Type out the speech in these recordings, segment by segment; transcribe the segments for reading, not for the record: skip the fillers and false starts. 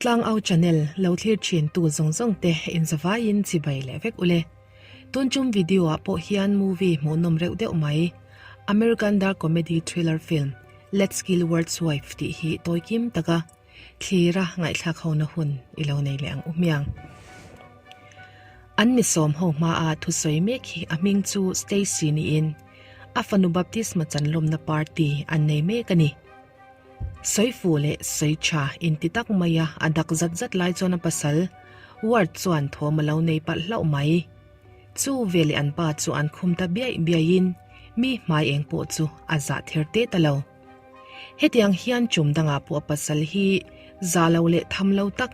Tlangau channel lo thlir thin tu zawng zawng te inzavaiin chibai leh vek ule. Tun tum video ah pawh hian movie hmuhnawm reuh deuh mai American dark comedy thriller film Let's Kill Ward's Wife tih hi tawi kim taka thlira ngaihthlak hona hun i lo nei leh ang u hmiang. An mi sawm ho hmaa thusawi mek hi a hming chu Stacy niin a fanu baptisma chanlawmna party an nei mek a ni. Sawi fuh leh sawi tha inti tak maia a dak zat zat lai chuan a pasal Ward chuan thawm a lo nei palh hlauh mai. Chu veleh an pa chu an khum ta biaih biaihin mi hmai eng pawh chu a zah ther te ta lo. Hetiang hian chum dangah pawh a pasal hi za lo leh tham lo tak,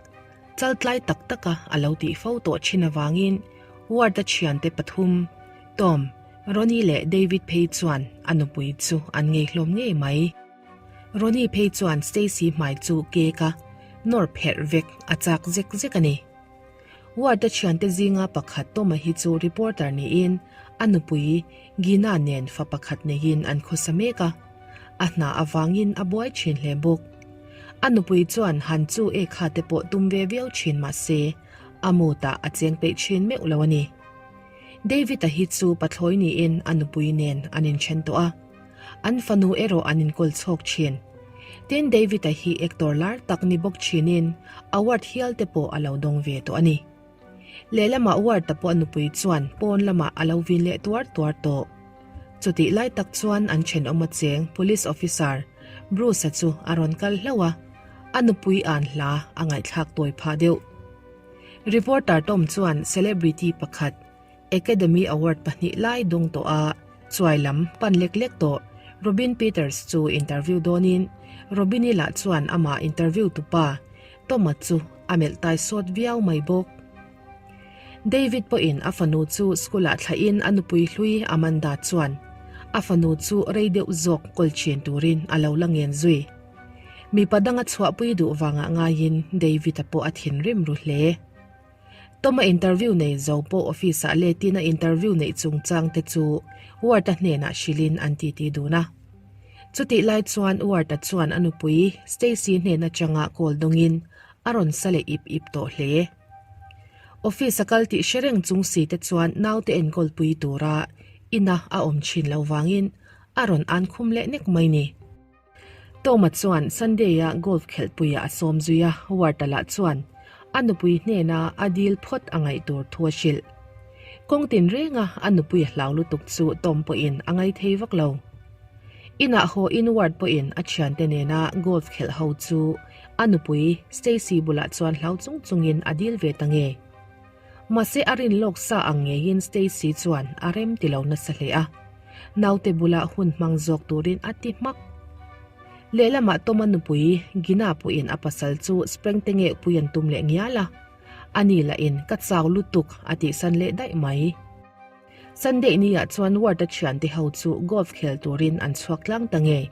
chaltlai tak taka a lo tih fo tawh thin avangin Ward-a thiante pathum, Tom, Ronnie leh David phei chuan a nupui chu an ngei hlawm ngei mai. Ronnie phei chuan Stacy hmai chu cake a nawr pherh vek a chak zek zek a ni. Ward-a thiante zinga pakhat Tom-a hi chu reporter niin a nupui Gina nen fa pakhat neiin an khawsa mek a, a hna avangin a buai thin hle bawk. A nupui chuan han chu e kha te pawh tum ve viau thin mah se a mood-ah a cheng peih thin meuh lo a ni. David-a hi chu pathlawi niin a nupui nen an inthen tawh a, an fanu erawh an inkawl chhawk thin. Tin, David-a hi actor lar tak ni bawk thinin award hial te pawh a lo dawng ve tawh a ni. Lehlamah Ward-a pawh a nupui chuan pawn lamah a lo vin leh tuar tuar tawh. Chutih lai tak chuan an thenawm a cheng police officer Bruce-a chu a rawn kal hlauh a, a nupui an hla a ngaihthlak tawi phah deuh. Reporter Tom chuan celebrity pakhat Academy Award pahnih lai dawng tawh a, chuai lam pan lek lek tawh Robin Peters chu interview dawnin Robin-i lah chuan amah interview tupa Tom-a chu a melh tai sawt viau mai bawk. David pawhin a fanu chu school-ah thlahin a nupui hlui Amanda chuan a fanu chu rei deuh zawk kawl thin turin a lo la ngen zui. Mipa danga chhuahpui duh vangah ngaiin David-a pawh a thinrim ru hle. Tom-a interview nei zo pawh office-ah letin a interview neih chungchang te chu Ward-a hnenah hrilhin an titi dun a. Chutih lai chuan Ward-a chuan a nupui Stacy hnen atanga call dawngin a rawn sa leh ip ip tawh hle. Office-a kal tih hre reng chung si te chuan naute enkawlpui tura ina a awm thin lo vangin a rawn an khum leh nek mai ni. Toma chuan Sunday-a golf khelhpuiah a sawm zui a, Ward-a lah chuan a nupui hnena a dil phawt a ngaih tur thu a hrilh. Kawng tinrenga a nupui a hlau lutuk chu Tom pawhin a ngai thei vak lo. Inah haw in Ward pawhin a thiante nena golf khelh ho chu a nupui Stacy bulah chuan hlau chung chungin a dil ve ta nge. Mahse a rin lawk sa ang ngeiin Stacy chuan a rem ti lo nasa hle a, naute bula hun hmang zawk turin a ti hmak. Lehlamah Toma nupui Gina pawhin a pasal chu Sprengte nge pui an tum leh ngial a, ani lahin ka chau lutuk a tihsan leh daih mai. Sunday ni ah chuan Ward-a thiante ho chu golf khel turin an chhuak tlang ta ngei.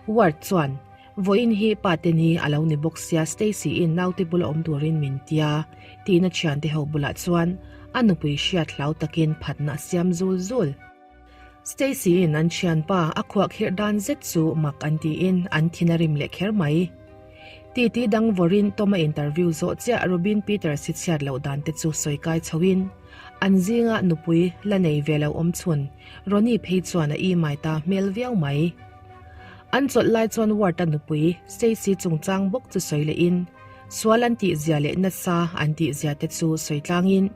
Ward chuan, Vawiin hi pate ni a lo ni bawk sia Stacy-in naute bula awm turin min tia, tiin a thiante ho bulah chuan a nupui hriat hlau takin phatna a siam zul zul. Stacy-in an thianpa a khuahkhirh dan zet chu mak an tiin an thin a rim leh kher mai. Titi dang vawrin Tom-a interview zawh chiah Robin Peters hi chhiat loh dan te chu sawi kai chhoin an zinga nupui la nei ve lo awm chhun Ronnie phei chuan a imai ta hmel viau mai. An chawlh lai chuan Ward-a nupui Stacy chungchang bawk chu sawi lehin sual an tih zia leh nasa an tih zia te chu sawi tlangin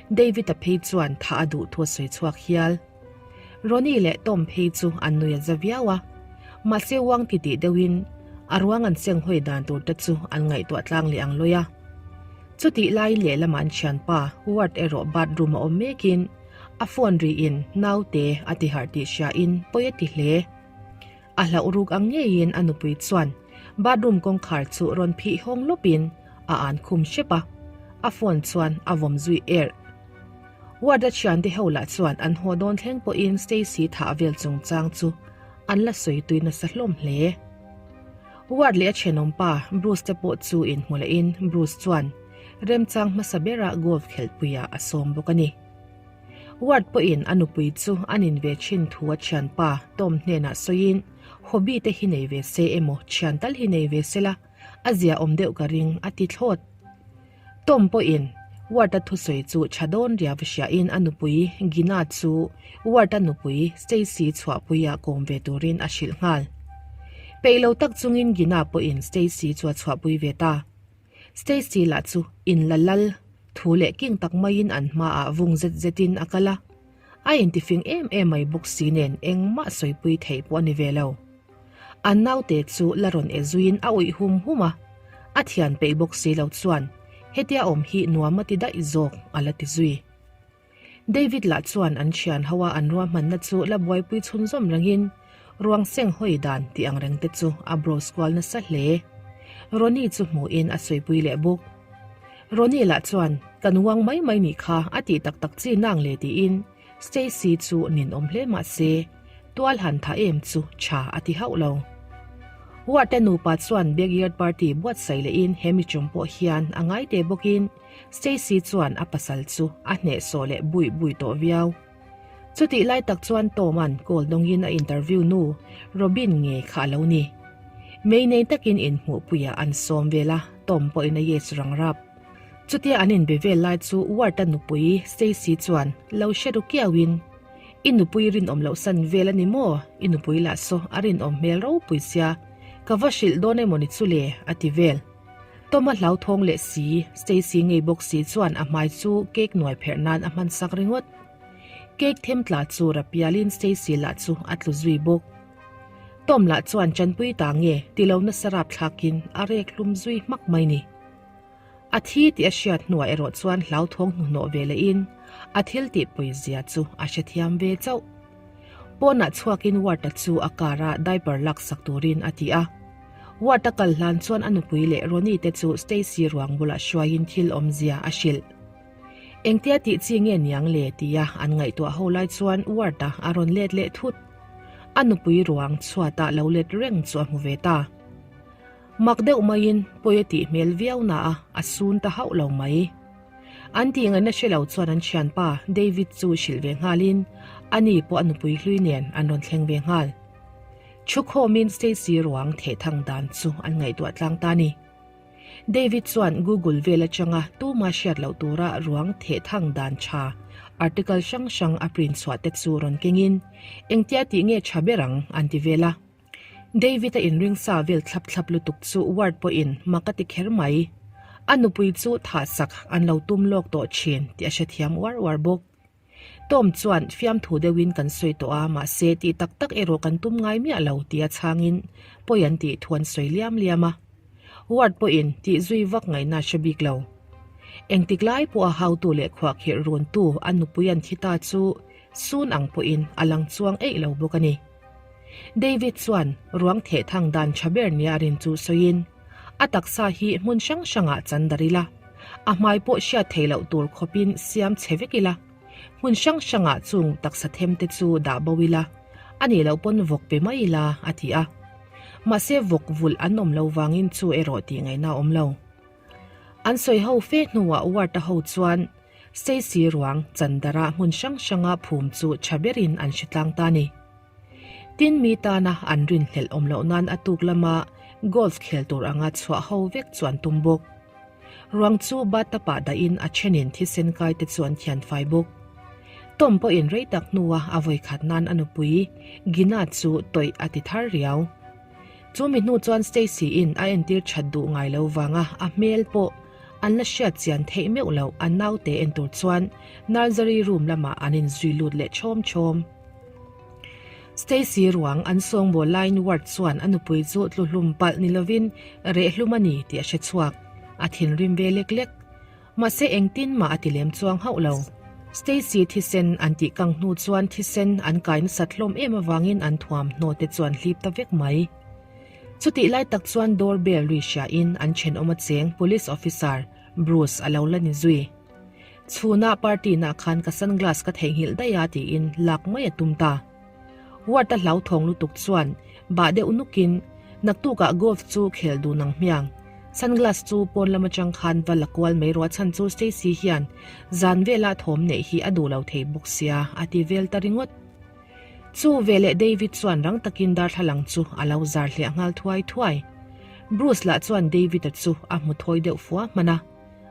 David-a phei chuan thah a duh thu a sawi chhuak hial. Ronnie leh Tom phei chu an nui a za viau a, mahse uang titih deuhin a ruang an seng hawi dan tur te chu an ngaihtuah tlang leh ang lawi a. Chutih laiin lehlamah an thianpa Ward erawh bathroom a awm mekin a phone riin naute a ti harh tih hriain pawi a ti hle. A hlauh ruk ang ngeiin a nupui chuan bathroom kawngkhar chu rawn phih hawng lawpin a an khum hrep a, a phone chuan a vawm zui erh. Ward-a thiante ho lah chuan an haw dawn thleng pawhin Stacy thah vel chungchang chu an la sawi tui nasa hlawm hle. Ward leh a thenawmpa Bruce te pawh chu inhmu lehin Bruce chuan remchang hmasa berah golf khelhpuiah a sawm bawk a ni. Ward pawhin a nupui chu a nin ve thin thu a thianpa Tom hnenah sawiin hobby te hi nei ve se emaw thian tal hi nei ve se la. A zia awm deuh ka ring, a ti thlawt. Tom pawhin Ward-a thusawi chu tha dawn riau hriain a nupui Gina chu Ward-a nupui Stacy chhuahpuia kawm ve turin a hrilh nghal. Peih lo tak chungin Gina pawhin Stacy chu a chhuahpui ve ta. Stacy lah chu in la lal thu leh king tak maiin an hmaah vung zet zetin a kal a. A intifing em em mai bawk si nen engmah sawipui theih pawh a ni ve lo. An naute chu la rawn e zuiin a awih hum hum a, a thian peih bawk si lo chuan hetia awm hi nuam a ti daih zawk a la ti zui. David lah chuan an thian ho a an ruahmanna chu la buaipui chhunzawm rengin ruang seng hawi dan tih ang reng te chu a browse kual nasa hle. Ronnie chu hmuhin a sawipui leh bawk. Ronnie lah chuan kan uang mai mai nih kha a tih tak tak chi nang le tiin Stacy chu ninawm hle mah se, tual han tha em chu tha a ti hauh lo. Ward te nupa chuan backyard party buatsaih lehin he mi tum pawh hian a ngai te bawkin Stacy chuan a pasal chu a hnehsawh leh bui bui tawh viau. Chutih lai tak chuan Tom-a'n call dawngin a interview nu Robin nge kha a lo ni. Mei nei takin inhmuhpuiah an sawm vel a, Tom pawhin a yes rang rap. Chutia an inbe vel lai chu Ward-a nupui Stacy chuan lo hre ru kiauin, I nupui rinawm loh san vel a ni maw? I nupui lah saw a rinawm hmel ropui sia, ka va hrilh dawn emaw ni chu le? a ti vel. Tom-a hlauthawng leh si, Stacy ngei bawk si chuan a hmai chu cake nuai pherh nan a hman sak ringawt. Cake them tla chu rapialin Stacy lah chu a tlu zui bawk. Tom lah chuan chanpui ta nge ti lo nasa rapthlakin a rek hlum zui hmak mai ni. A thi tih a hriat hnuah erawh chuan hlauthawng hnuhnawh ve lehin a thil tihpui zia chu a hrethiam ve chauh. Pawnah chhuakin Ward-a chu a car-a diaper laksak turin a ti a. Ward-a kal hlan chuan a nupui leh Ronnie te chu Stacy ruang bulah hruaiin thil awmzia a hrilh. Engtia tih chi nge niang le tia an ngaihtuah ho lai chuan Ward-a a rawn let leh thut. A nupui ruang chhuatah lo let reng chu a hmu ve ta. Mak deuh maiin pawi a tih hmel viau na a, a sun ta hauh lo mai. An tih ngaihna hre lo chuan an thianpa David chu hrilh ve nghalin ani pawh a nupui hlui nen an rawn thleng ve nghal. Thukhawmin Stacy ruang thehthang dan chu an ngaihtuah tlang ta ni. David chuan Google vel atanga tuma hriat loh tura ruang thehthang dan tha article hrang hrang a print chhuah te chu rawn kengin engtia tih nge tha ber ang an ti vel a. David-a inring sa vel thlap thlap lutuk chu Ward pawhin mak a ti kher mai. A nupui chu thah sak an lo tum lawk tawh thin tih a hrethiam uar uar bawk. Tom chuan fiamthu deuhin kan sawi tawh a, mahse tih tak tak erawh kan tum ngai miah lo tia chhangin pawi an tih thu an sawi liam liam a. Ward pawhin tih zui vak ngaihna a hre bik lo. Engtik lai pawha hautu leh khuahkhirh runtu a nupui an thi ta chu sun ang pawhin a lang chuang eih lo bawk a ni. David chuan ruang thehthang dan tha ber nia rin chu sawiin, A taksa hi hmun hrang hrangah chan dar ila, a hmai pawh hriat theih loh tur khawpin siam chhe vek ila, hmun hrang hrangah chung taksa them te chu dah bo ila, a nih loh pawn vawk pe mai ila, a ti a. Mahse vawk vulh an awm lo vangin chu erawh tih ngaihna a awm lo. An sawi ho fe hnuah ward-a ho chuan Stacy ruang chandara hmun hrang hranga phum chu tha berin an hre tlang ta ni. Tin mi tana an rinhlelh awm loh nan a tuk lama golf khel tur anga chhuah ho vek chu an tum bawk. Ruang chu bathtub-ah dahin a thenin thisen kai te chu an thian fai bawk. Tom pawhin rei tak hnua a vawikhat nan a nupui Gina chu tawih a ti thar riau. Chu mi hnu chuan Stacy-in a entir that duh ngai lo vanga a hmel pawh an la hriat chian theih meuh loh an naute en tur chuan nursery room lamah an inzui lut leh chhawm chhawm. Stacy ruang an sawngbawl laiin Ward chuan a nupui chu tluhlum palh ni lovin rehhlum a ni tih a hre chhuak. A thinrim ve lek lek. Mahse engtin mah a ti lem chuang hauh lo. Stacy thisen an tih kang hnu chuan thisen an kai nasat hlawm em avangin an thuamhnaw te chuan hlip ta vek mai. Chutih lai tak chuan door bell ri hriain an thenawm a cheng police officer Bruce a lo la ni zui. Chhunah party nah khan ka sunglass ka theihnghilh daih a tiin lak mai a tum ta. Ward-a hlauthawng lutuk chuan bah deuh nukin naktukah golf chu khel dun ang hmiang. Sunglass chu pawn lam atang khan va la kual mai ruah chhan chu Stacy hian zan vela thawm neih hi a duh lo thei bawk sia a ti vel ta ringawt. Chu veleh David chuan rang takin darthlalang chu a lo zar hliah nghal thuai thuai. Bruce lah chuan David-a chu a hmu thawi deuh fua hman a,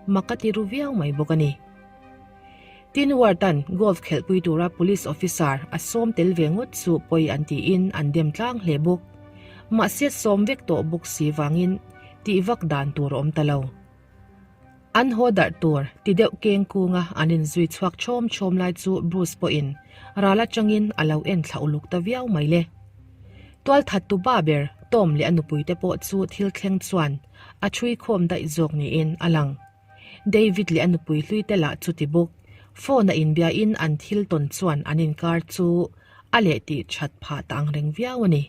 mak a ti ru viau mai bawk a ni. Tin Ward-a'n golf khelhpui tura police officer a sawm tel ve ngawt chu pawi an tiin an dem tlang hle bawk. Mahse sawm vek tawh bawk si vangin tih vak dan tur a awm ta lo. An haw darh tur ti deuh keng kunga an inzui chhuak chhawm chhawm lai chu Bruce pawhin ral atangin a lo en thla uluk ta viau mai le. Tualthattu ba ber Tom leh a nupuite pawh chu thil thleng chuan a chhui khawm daih zawk niin a lang. David leh a nupui hlui te lah chuti bawk, phone a inbiain an thil tawn chuan an inkar chu a leh tih that phah ta ang reng viau a ni.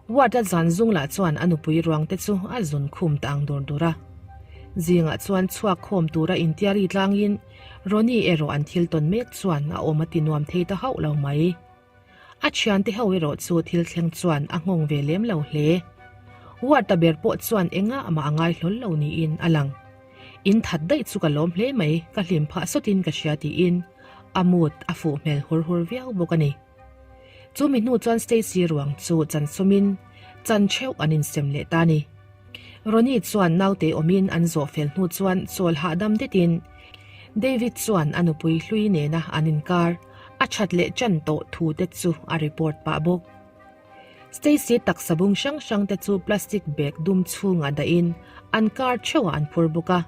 Ward-a zan zung lah chuan a nupui ruang te chu a zun khum ta ang dur dur a. Zingah chuan chhuak khawm tura intiari tlangin Ronnie erawh an thil tawn mek chuan a awm a ti nuam thei ta hauh lo mai. A thiante ho erawh chu thil thleng chuan a nghawng ve lem lo hle. Ward-a ber pawh chuan engah mah a ngai hlawl lo niin a lang. In that daih chu ka lawm hle mai, ka hlim phah sawtin ka hria tiin a mood a fuh hmel hur hur viau bawk a ni. Chu mi hnu chuan Stacy ruang chu chan sawmin chan theuh an insem leh ta a ni. Ronnie chuan naute awmin an zawh fel hnu chuan chawl hahdam detin David chuan a nupui hlui nena an inkar a that leh chan tawh thu te chu a report pah bawk. Stacy taksa bung hrang hrang te chu plastic bag dum chhungah dahin an kar theuhah an phur bawk a.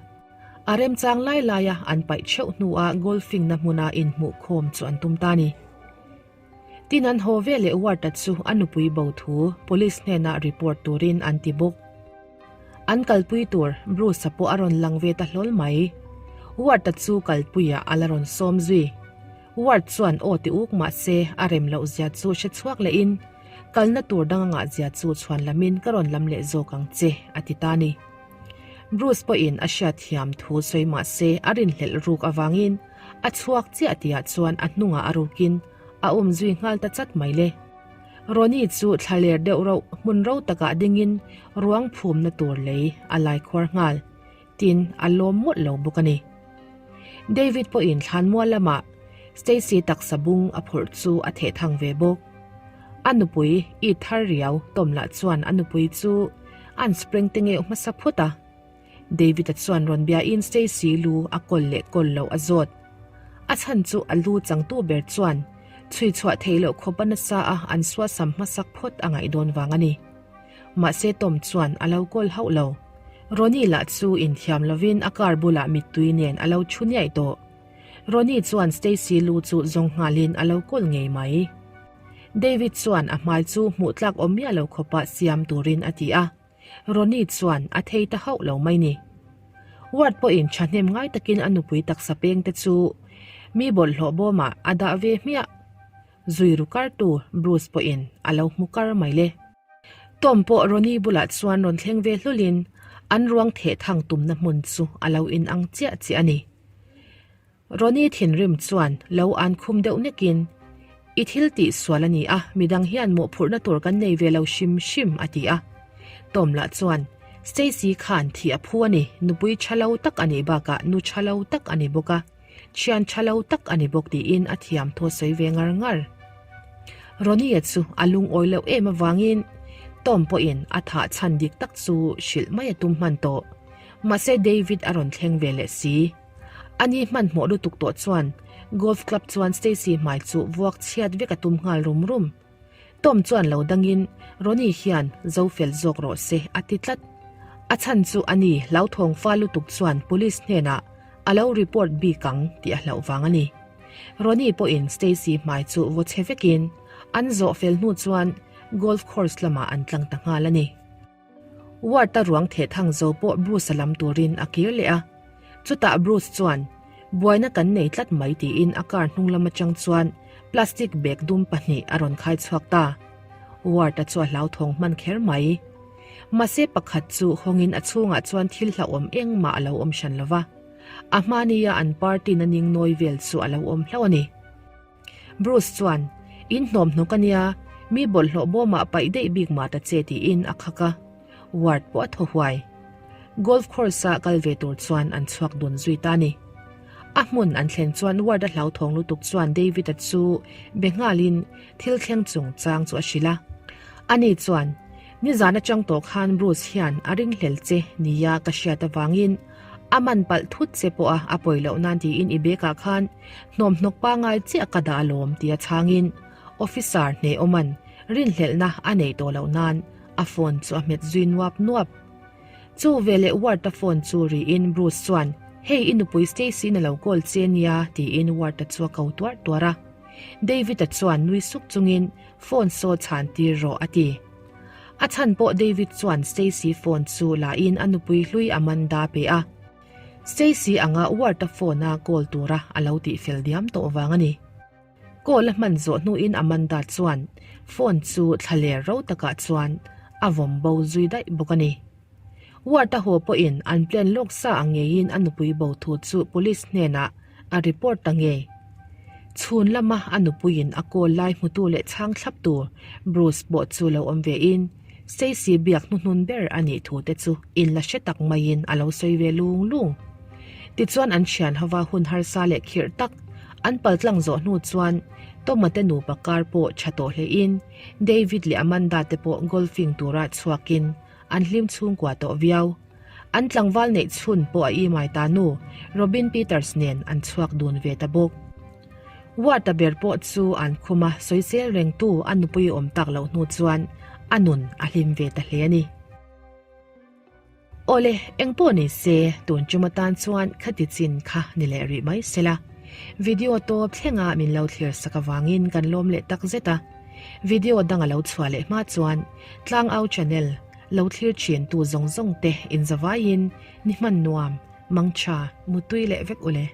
A remchang lai laia an paih theuh hnuah golfing na hmuna inhmuhkhawm chu an tum ta a ni. Tin an haw ve leh Ward-a chu a nupui bo thu police hnenah report turin an ti bawk. An kalpui tur Bruce-a pawh a rawn lang ve ta hlawl mai. Ward-a chu kalpuiah a la rawn sawm zui. Ward chuan aw ti uk mah se a rem loh zia chu hre chhuak lehin kalna tur dang a ngah zia chu chhuan lamin ka rawn lam leh zawk ang che a ti ta a ni. Bruce pawhin a hriatthiam thu sawi mah se a rinhlelh ruk avangin a chhuak chiah tihah chuan a hnungah a rukin a awm zui nghal ta chat mai le. Ronnie chu thla ler deuh rauh hmun ro takah dingin ruang phumna tur lei a lai khuar nghal. Tin, a lawm mawlh lo bawk a ni. David pawhin thlanmual lamah Stacy taksa bung a phurh chu a theh thang ve bawk. A nupui i thar riau Tom lah chuan a nupui chu an spring te ngeuh hmasa phut a. David-a chuan rawn biain Stacy lu a kawl leh kawl loh a zawt. A chhan chu a lu changtu ber chuan chhui chhuah theih loh khawp a nasa a an suasam hmasak phawt a ngaih dawn vang a ni. Mahse Tom chuan a lo kawl hauh lo. Ronnie lah chu inthiam lovin a car bulah mittui nen a lo thu niaih tawh. Ronnie chuan Stacy lu chu zawng nghalin a lo kawl ngei mai. David chuan a hmai chu hmuh tlak awm miah lo khawpa siam turin a ti a, Ronnie chuan a thei ta hauh lo mai ni. Ward pawhin thahnem ngai takin a nupui taksa peng te chu mi bawlhhlawh bawmah a dah ve hmiah. Zui ru kartu Bruce pawhin a lo hmu kar mai le. Tom pawh Ronnie bulah chuan rawn thleng ve hlulin an ruang theh thang tumna hmun chu a lo inang chiah chiah a ni. Ronnie thinrim chuan lo an khum deuh nekin, I thil tih sual a ni a, midang hian mawhphurhna tur kan nei ve lo hrim hrim a ti a. Tom lah chuan, Stacy khan thih a phu a ni, nupui tha lo tak a nih bakah nu tha lo tak a ni bawk a, thian tha lo tak a ni bawk tiin a thiam thaw sawi ve ngar ngar. Ronnie-a chu a lungawi loh em avangin Tom pawhin a thah chhan dik tak chu hrilh mai a tum hman tawh. Mahse David a rawn thleng ve leh si. Ani hmanhmawh lutuk tawh chuan golf club chuan Stacy hmai chu vuak chhiat vek a tum nghal rum rum. Tom chuan lo dangin Ronnie hian zo fel zawk rawh se a ti tlat. A chhan chu ani hlauthawng fa lutuk chuan police hnenah a lo report bik ang tih a hlauh vang a ni. Ronnie pawhin Stacy hmai chu vaw chhe vekin an zawh fel hnu chuan golf course lamah an tlang ta nghal a ni. Ward-a ruang theh thang zo pawh Bruce-a lam turin a kir leh a. Chutah Bruce chuan, Buaina kan nei tlat mai tiin a car hnung lam atang chuan plastic bag dum pahnih a rawn khai chhuak ta. Ward-a chu a hlauthawng hman kher mai. Mahse pakhat chu hawngin a chhungah chuan thil hlauhawm engmah a lo awm hran lo va. A hmania an party na ning nawi vel chu a lo awm hlauh a ni. Bruce chuan, In hnawm hnawk a nia, mi bawlhhlawh bawmah paih daih bik mah ta che tiin a khak a. Ward pawh a thaw huai. Golf course-a kal ve tur chuan an chhuak dun zui ta a ni. A hmun an thlen chuan Ward-a hlauthawng lutuk chuan David-a chu be nghalin thil thleng chungchang chu a hrilh a. Ani chuan. Nizan atang tawh khan Bruce hian a ringhlel che nia ka hriat avangin a man palh thut che pawh a a pawi loh nan tiin i bag ah khan hnawmhnawk pangai chiah ka dah alawm tia chhangin officer hnehawman rinhlelhna a neih tawh loh nan a phone chu a hmet zui nuap nuap. Chu veleh Ward-a phone chu riin Bruce chuan Hei i nupui Stacy-in a lo call che nia tiin Ward-a chu a ko tuarh tuarh a. David-a chuan nui suk chungin Phone saw chhan tir rawh a ti. A chhan pawh David chuan Stacy phone chu la in a nupui hlui Amanda pe a. Stacy anga Ward-a phone a call tura a lo tih fel diam tawh vang a ni. Call a hman zawh hnuin Amanda chuan phone chu thlaler ro takah chuan a vawm bo zui daih bawk a ni. Ward-a haw pawhin an plan lawk sa ang ngeiin a nupui bo thu chu police hnenah a report ta ngei. Chhun lama a nupuiin a call lai hmutu leh chhang thlap tur Bruce pawh chu lo awm vein Stacy biak hnuhnun ber a nih thu te chu inla hre tak maiin a lo sawi ve lung lung. Tichuan an thian hova hun harsa leh khirh tak an paltlang zawh hnu chuan Toma te nupa kar pawh tha tawh hlein David leh Amanda te pawh golfing tura chhuakin An hlim chhungkua tawh viau. An tlangval neih chhun pawh a imai ta nu, Robin Peters nen an chhuak dun ve ta bawk. Ward-a ber pawh chu an khum a, sawisel rengtu a nupui awm tak loh hnu chuan a nun a hlim ve ta hle a ni. Awle, eng pawh ni se, tun tum atan chuan khati chin kha ni leh rih mai sela. Video tawp thlenga min lo thlir sak avangin kan lawm leh tak zet a. Video dang a lo chhuah leh hma chuan Tlangau channel lo thlir thin tu zawng zawng te in zavaiin ni hman nuam, mangtha, mutui leh vek ule.